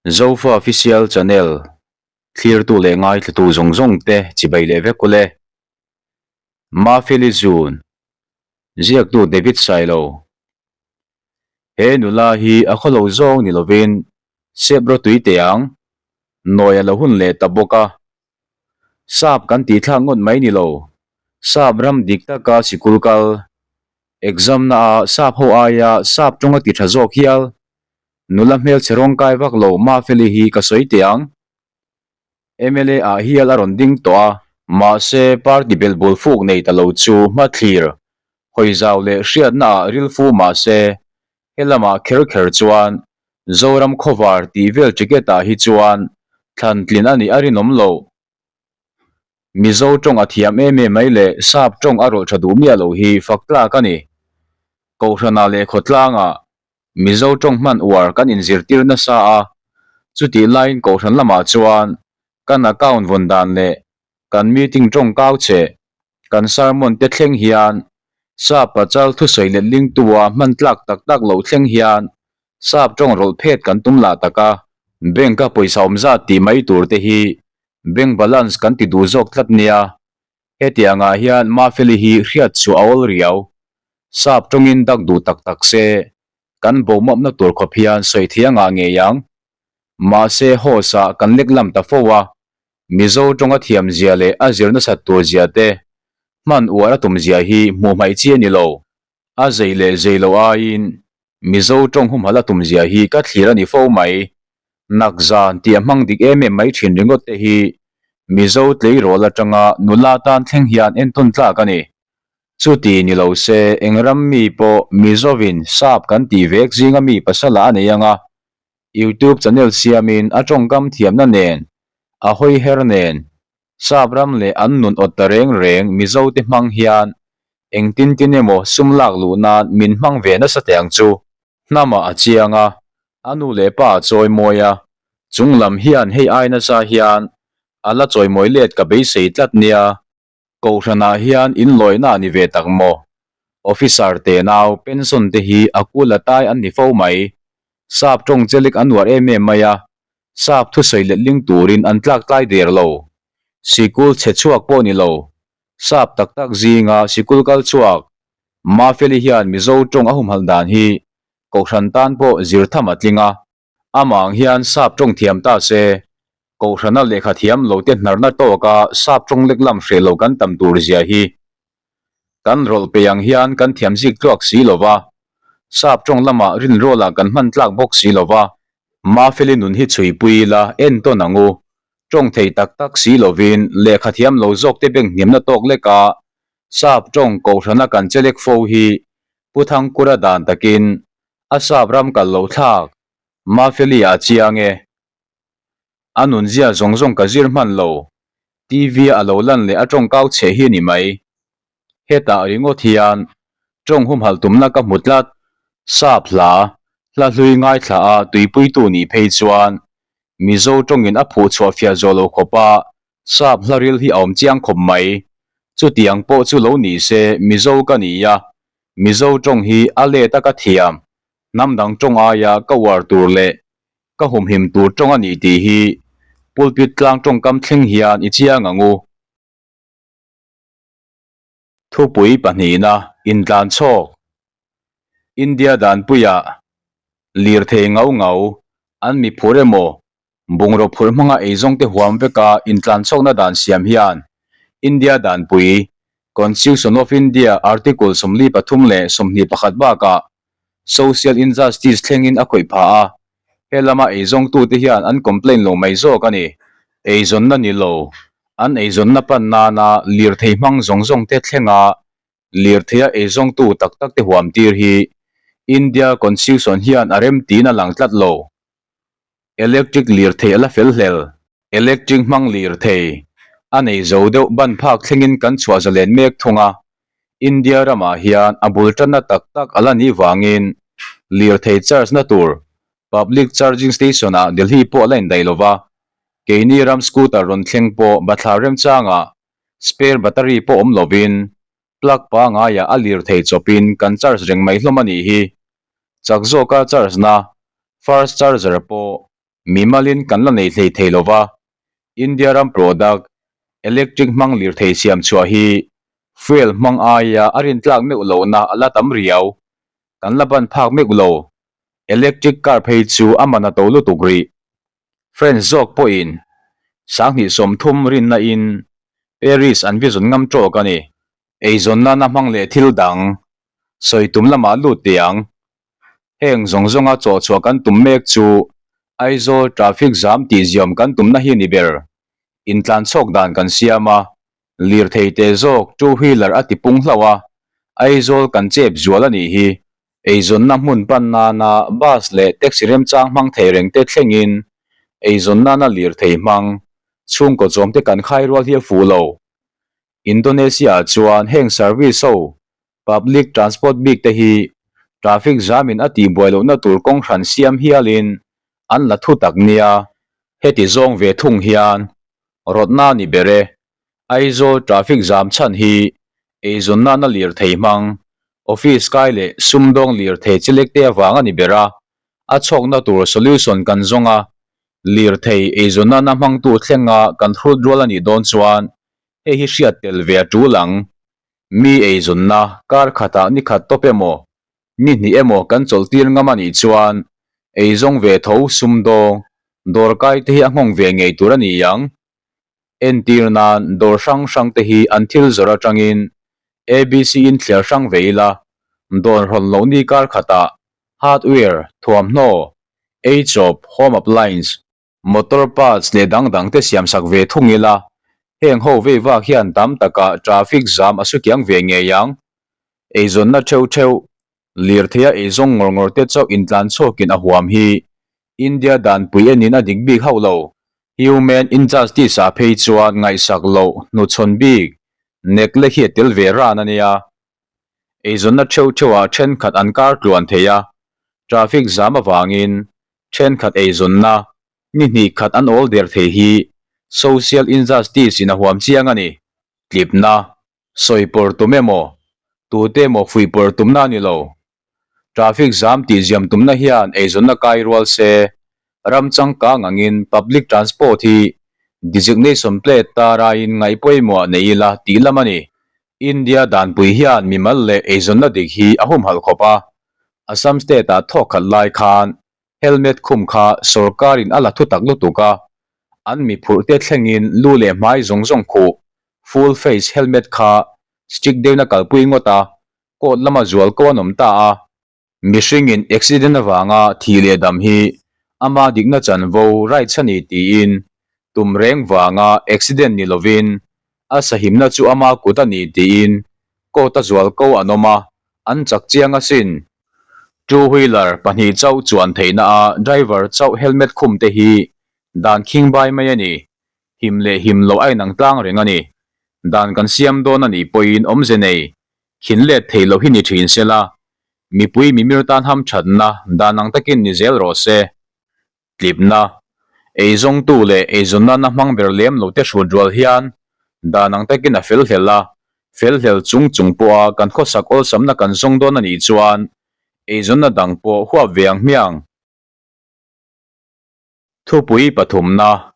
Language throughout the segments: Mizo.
Zofa Official Channel thlirtu leh ngaithlatu zawng zawng te chibai leh vek ule. Mafeli Zun, ziaktu David Sailo. He nula hi a khawlo zawng ni lovin sep rawtui teh ang, nawi a lo hun leh ta bawk a. Sap kan tih thlak ngawt mai ni lo, sap ram dik taka sikul kal, exam na ah sap ho aia sap tawng a ti tha zawk hial, nula hmelchhe rawngkai vak lo Mafeli hi ka sawi teh ang. Mla ah hial a rawn ding tawh a, mahse party belhbul fuk nei ta lo chu hmathlir hawi zau leh hriatna ah rilfu mahse he lamah kher kher chuan Zoram khawvar tih vel ticket ah hi chuan thlan tlin a nih a rinawm loh. Mizo tawng a thiam em em mai leh sap tawng a rawlh tha duh miah loh hi fak tlak a ni. Kohhranah leh khawtlangah Mizo tawng hman uar kan inzirtir nasa a, chutih laiin kohhran lamah chuan kan account vawn dan leh kan meeting tawng kau che kan sermon te thleng hian sap pachal thusawi letling tua hman tlak tak tak loh thleng hian sap tawng rawlh phet kan tum lah tak a. Bank a pawisa awm zat tih mai tur te hi bank balance kan ti duh zawk tlat nia. Hetiang ah hian Mafeli hi hriat chu a awl riau. Sap tawngin dak duh tak tak se kan bomapna tur khawp hian sawi thiang ah ngei ang. Mahse host ah kan lek lam ta fo a, Mizo tawnga thiam zia leh a zir nasat tur zia te, hman uar a tum zia hi hmuh hmaih chi a ni lo. A zei leh zei lo aiin Mizo tawng humhalh a tum zia hi ka thlir a ni fo mai. Nakzan tih a hmang dik em em mai thin ringawt te hi Mizo tleirawl atanga nula tan thleng hian entawn tlak a ni. Chuti ni lo se eng ram mi pawh Mizovin sap kan tih vek zinga mi pasala a nei anga YouTube channel siamin a tawngkam thiamna nen, a hawi her nen, sap ram leh an nun awt ta reng reng Mizo te hmang hian engtin tin emaw sum lak luh nan min hmang ve nasa teh ang chu. Hnamah a chiang a, a nu leh pa a chawi mawi a, chung lam hian hei ai nasa hian a la chawimawi let ka beisei tlat nia. Kohhranah hian inlawihna a ni ve tak maw? Officer te nau pension te hi a kul a tai an ni fo mai. Sap tawng chelik an uar em em mai a, sap thusawi letling turin an tlak tlai der lo. Sikul chhe chhuak pawh ni lo, sap tak tak zinga sikul kal chhuak Mafeli hian Mizo tawng a humhalh dan hi Kohhran tan pawh zir tham a tling a. Amah ang hian sap tawng thiam ta se, Kohhrana lehkha thiam lo te hnarna tawka sap tawng lek lam hreh lo kan tam tur zia hi. Kan rawlh peih ang hian kan thiam zik tluak si lo va, sap tawng lamah rinrawlah kan hman tlak bawk si lo va. Mafeli nun hi chhuipui ila entawn ang u, tawng thei tak tak si lovin lehkha thiam lo zawk te beng hniamna tawk leka sap tawng Kohhrana kan che lek fo hi Pu Thangkura dan takin A sap ram kal lo thlak, Mafeli a chiang e. A nunzia zawng zawng ka zir hman lo, TV a lo lan leh a tawngkau chhe hi ni mai. Hetah ringawt hian tawng humhalh tumna ka hmu tlat, sap hla, hla hlui ngaithla a tuipuitu nih phei chuan Mizo tawngin a phuh chhuah fiah zawh lo khawpa sap hla ril hi a awm chiang khawp mai. Chutiang pawh chu lo ni se Mizo ka ni a, Mizo tawng hi a let a ka thiam, hnam dang tawng aia ka uar tur leh ka humhim tur tawng a nih tih hi pulpit tlang tawngkam thleng hian i chiang ang u. Thupui pahnihna intlan chhawk. India danpuiah lirthei ngau ngau an mi phur emaw Bungraw phur hmanga eizawngte huam veka intlanchhawkna dan siam hian India Danpui, Constitution of India, Article 43 leh 21 bakah Social Injustice thlengin a khawih phah a, he lama eizawngtute hian an complain lo mai zawk a ni. Eizawnna ni lo, an eizawnna pan nana lirthei hmang zawng zawngte thlenga lirtheia eizawngtu tak takte huam tir hi India Constitution hian a remtiin a lang tlat lo. Electric lirthei a la fel hlel. Electric hmang lirthei a nei zo deuh ban phak thlengin kan chhuah zalen mek thung a, India ramah hian a bul tanna tak tak a la nih vangin lirthei charge na tur public charging station ah Delhi pawh a la indaih lo va, keini ram scooter rawn thleng pawh bathlar remchangah spare battery pawh awm lovin plug pangaiah a lirthei chawpin kan charge reng mai hlawm a nih hi. Chak zawka charge na first charger pawh. Mimalin kan la nei hlei thei lova, India ram product, electric hmang lirthei siam chhuah hi fuel hmang aia a rintlak meuh lohna a la tam riau. Kan la ban phak meuh lo. Electric car phei chu a man a to lutuk rih. French zawk pawhin 2030 rinna in Paris an vision ngam tawk a ni. Eizawn nana hmang leh thil dang sawi tum lamah lut teh ang. Heng zawng zawnga chawhchhuah kan tum mek chu Aizawl traffic jam tih ziawm kan tumna hi ni ber. Intlan chhawk dan kan siam a, lirthei te zawk two wheeler a ti pung hlauh a, Aizawl kan chep zual a nih hi. Eizawnna hmun pan nana bus leh taxi remchang hmang thei reng te thlengin eizawn nana lirthei hmang chhungkaw chawm te kan khai rual hi a fuh lo. Indonesia-ah chuan heng service ho Public transport bik te hi traffic jam in a tihbuai lohna tur kawng hran siam hialin an la thu tak nia. Heti zawng ve thung hian rawtna ni ber e. Aizawl traffic jam chhan hi eizawn nana lirthei hmang, office kai leh sumdawng lirthei chelek te avang a ni ber a, a chhawkna tur solution kan zawng a, lirthei eizawn nana hmangtu thlenga kan hrut rual a nih dawn chuan hei hi hriat tel ve a tul ang. Mi eizawnna kar khatah ni khat tawp emaw, ni hnih emaw kan chawlhtir ngam a nih chuan eizawng ve tho sumdawng dawrkai te hi a nghawng ve ngei tur a ni ang. Entir nan dawr hrang hrang te hi an thil zawrh atangin ABC in thliar hrang ve ila, dawr hawn loh ni kar khatah hardware, thuamhnaw, eichawp, home appliance, Motor parts leh dang dang te siam sak ve thung ila, heng ho vei vak hian tam takah traffic jam a su kiang ve ngei ang. Eizawnna theuh theuh, lirtheia eizawng ngawr ngawr te chauh intlan chhuakin a huam hi India danpui enin a dik bik hauh lo. Human injustice ah phei chuan ngaihsak loh hnuchhawn bik neglect hi a tel ve ran a nia. Eizawnna theuh theuhah thenkhat an kar tluan thei a, traffic jam avangin Thenkhat eizawnna ni hnih khat an awl der thei hi social injustice in a huam chiang a ni. Tlipna, sawi pawr tum emaw, tute emaw fuih pawr tumna a ni lo. Traffic jam tih ziam tumna hian eizawnna kai rual se, ram changkang angin public transport hi designation plate taraiin ngaih pawimawh nei ila tih lam a ni. India danpui hian mimal leh eizawnna dik hi a humhalh khawp a, Assam state-ah thawk khat lai khan helmet khum kha sorkarin a la thu tak lutuk a, an mi phurh te thlengin lu leh hmai zawng zawng khuh full face helmet kha strict deuhin a kalpui ngawt a, court lama zual ko an awm ta a. Mihringin accident avanga thih leh dam hi ama dikna chanvo rights a ni tiin tum reng vanga accident ni lovin a sahimna chu ama kut a ni tiin court a zual ko an awm a, an chak chiang asin. Two wheeler pahnih chauh chuan theihna a driver chauh helmet khum te hi dan khingbai mai a ni. Him leh him loh a inang tlang reng a ni. Dan kan siam dawn a nih pawhin awmze nei khin let thei loh hi ni thin se la, mipui mimir tan hamthatna dan ang takin ni zel rawh se. Tlipna, Eizawngtu leh eizawnna na hmang ber lem lo te hrut rual hian dan ang takin a fel hlel a, fel hlel chung chung pawha kan khawsak awlsamna kan zawng dawn a nih chuan eizawnna dang pawh huap ve ang hmiang. Thupui pathumna,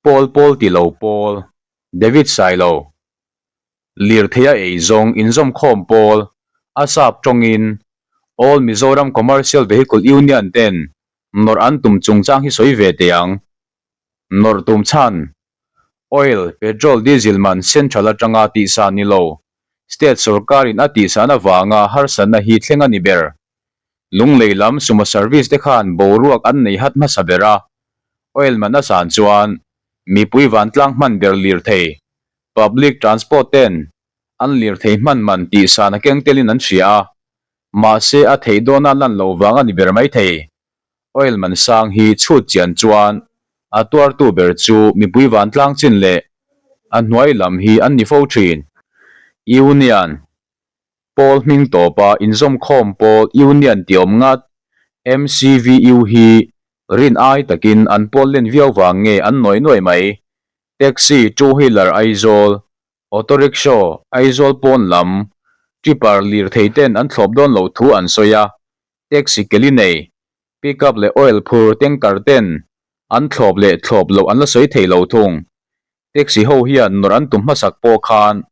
Pawl pawl ti lo pawl, David Sailo, Lirtheia eizawng inzawmkhawm pawl, a sap tawngin All Mizoram Commercial Vehicle Union ten nawrh an tum chungchang hi sawi ve teh ang. Nawrh tum chhan, Oil, petrol, diesel man central atanga tihsan ni lo, state sorkarin a tihsan avanga harsatna hi thleng a ni ber. Lunglei lam sumo service te khan boruak an nei hat hmasa ber a, oil man a san chuan mipui vantlang hman ber lirthei, public transport ten an lirthei hman man tihsan a keng telin an hria a, Mahse a theih dawna lan loh vang a ni ber mai thei. Oil man sang hi chhut chian chuan a tuartu ber chu mipui vantlang chin leh a hnuai lam hi an ni fo thin. Union pawl hming tawpa inzawmkhawm pawl Union tih awm ngat MCVU hi rin ai takin an pawl len viau vang nge an nawi nuai mai. Taxi, two wheeler Aizawl, Auto rickshaw, Aizawl pawn lam, tipper lirthei ten an thlawp dawn loh thu an sawi a, taxi keli nei, pickup leh oil phur tanker ten. An thlawp leh thlawp loh an la sawi thei lo thung. Taxi ho hian nawrh an tum hmasak pawh khan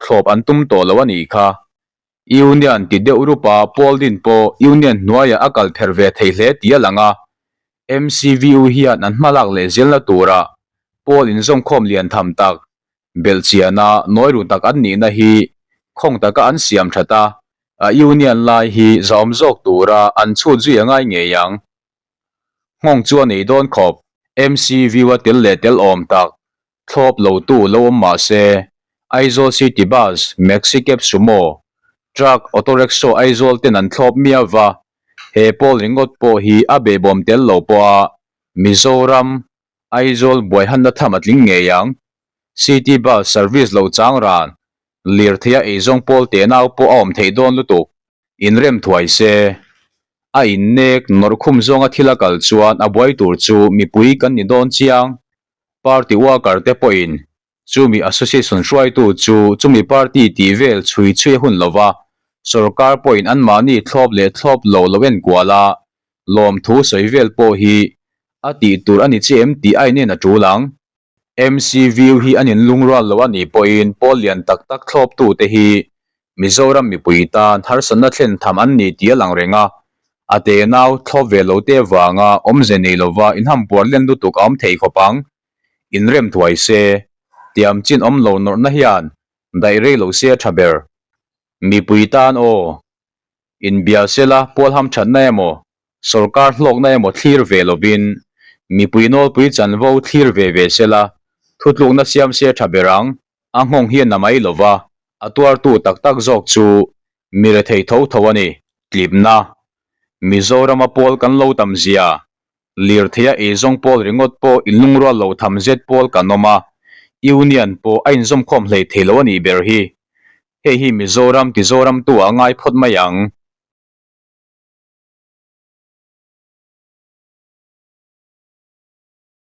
thlawp an tum tawh lo a nih kha. Union ti deuh rupa pawl din pawh Union hnuaiah a kal pher ve thei hle tih a lang a. MCVU hian an hmalak leh zelna turah pawl inzawmkhawm lian tham tak belhchiana nawi ru tak an nihna hi khawng taka an siam that a, a Union lai hi zahawm zawk tura an chhut zui a ngai ngei ang. Nghawng chu a nei dawn khawp. MCVU a tel leh tel awm tak thlawp lo tu lo awm mah se, Aizawl City Bus, Maxi Cab Sumo, Truck, Auto Rickshaw Aizawl ten an thlawp miau va, he pawl ringawt pawh hi a behbawm tel lo pawh a Mizoram, Aizawl buaihanna tham a tling ngei ang. City Bus service lo chang ran, lirtheia eizawng pawl tenau pawh a awm theih dawn lutuk. Inrem thuai se. A innek nawrh khum zawnga thil a kal chuan a buai tur chu mipui kan ni dawn chiang. Party worker te pawhin chumi association hruaitu chu chumi party tih vel chhui chhui a hun lova, sorkar pawhin anmahni thlawp leh thlawp lo lo enkual a, lawmthu sawi vel pawh hi a tih tur a ni che em tih a inen a tul ang. MCVU hi an inlungrual lo a nih pawhin pawl lian tak tak thlawptute hi Mizoram mipui tan harsatna thlen tham an ni tih a lang reng a, a tenau thlawp ve lo te vanga awmze nei lova inhampuar len lutuk a awm thei khawp ang. Inrem thuai se, tiam chin awm lo nawrhna hian daih rei lo se a tha ber. Mipui tan aw, inbia sela pawl hamthatna emaw Sorkar hlawkna emaw thlir ve lovin mipui nawlpui chanvo thlir ve ve sela, thutlukna siam se tha ber ang, a nghawng hi a na mai lova, a tuartu tak tak zawk chu mi rethei tho tho a ni. Tlipna, Mizorama pawl kan lo tam zia, lirtheia eizawng pawl ringawt pawh inlungrual lo tham zet pawl kan awm a, Union pawh a inzawmkhawm hlei thei lo a nih ber hi. Hei hi Mizoram ti Zoramtu ah a ngai phawt mai ang.